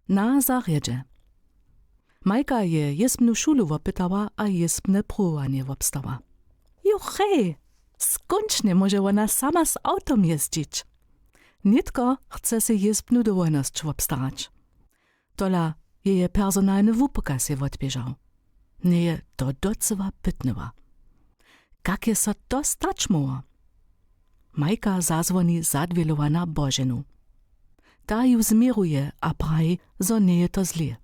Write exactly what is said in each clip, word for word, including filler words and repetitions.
Na zarjedźe. Majka je jězbnu šulu wopytała a jězbne pruwowanje wobstała. Juchej, skónčnje móže wona sama z awtom jězdźić. Nětko chce sej jězbnu dowolnosć wobstarać. Tola jeje personalny wupokaz je wotběžał. Njeje to docyła pytnyła, kak je so to stać móhło? Majka zazwoni zadwělowana Boženu. Ta ju změruje a praji, zo njeje to zlě.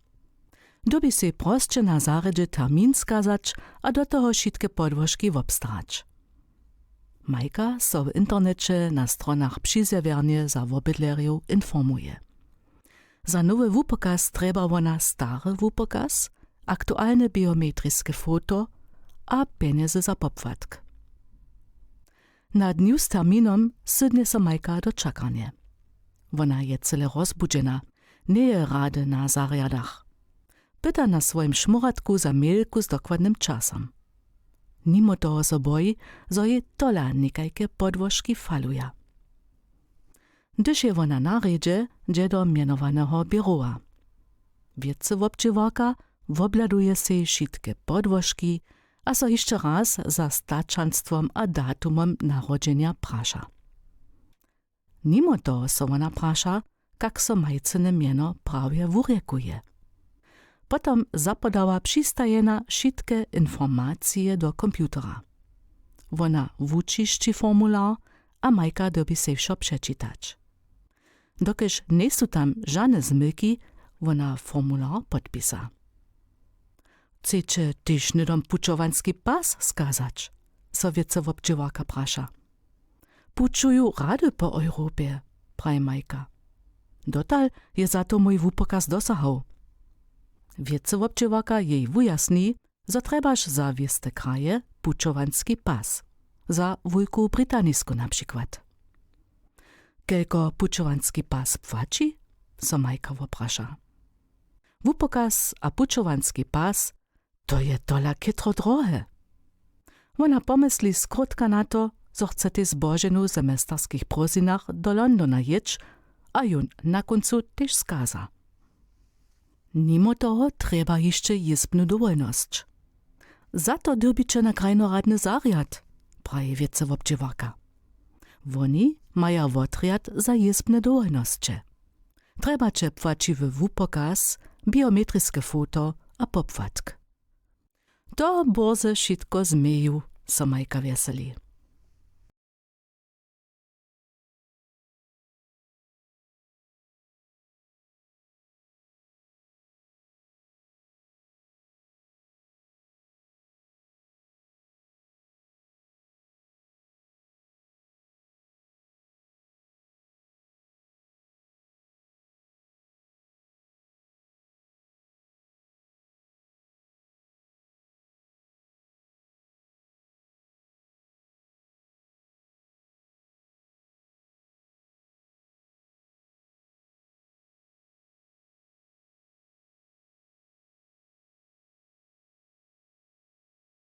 Dyrbi sej prosće na zarjedźe termin skazać a do toho wšitke podłožki wobstarać. Majka so w interneće na stronach přizjewjernje za wobydlerjow informuje. Za nowy wupokaz trjeba wona stary wupokaz, aktualne biometriske foto a pjenjezy za popłatk. Nad dnju z terminom sydnje so Majka do čakarnje. Wona je cyle rozbudźena, njeje rady na zarjadach. Pyta na swojim šmóratku za mailku z dokładnym časom. Nimo toho so boji, zo jej tola někajke podłožki faluja. Hdyž je wona na rjedźe, dźe do mjenowaneho běrowa. Wěcywobdźěłarka wobhladuje sej wšitke podłožki a so hišće raz za staćanstwom a datumom narodźenja praša. Nimo toho so wona praša, kak so Majcyne mjeno prawje wurjekuje. Potom zapodawa přistajena wšitke informacije do komputera. Wona wučišći formular a Majka dyrbi sej wšo přečitać. Dokelž njejsu tam žane zmylki, wona formular podpisa. Chceće tež hnydom pućowanski pas skazać? So wěcywobdźěłarka praša. Pućuju rady po Europje, praji Majka. Dotal je za to mój wupokaz dosahał. Wěcywobdźěłarka jej wujasni, zo trjebaš za wěste kraje pućowanski pas, za Wulku Britanisku na přikład. Kelko pućowanski pas płaći? So Majka wopraša. Wupokaz a pućowanski pas, to je tola chětro drohe. Wona pomysli skrótka na to, zo chce tež z Boženu w semesterskich prózdninach do Londona jěć a jón na kóncu tež skaza. Nimo toho trjeba hišće jězbnu dowolnosć. Za to dyrbiće na krajnoradny zarjad, praji wěcywobdźěłarka. Woni maja wotrjad za jězbne dowolnosće. Trjebaće płaćiwy wupokaz, biometriske foto a popłatk. To bórze wšitko změju, so Majka wjeseli.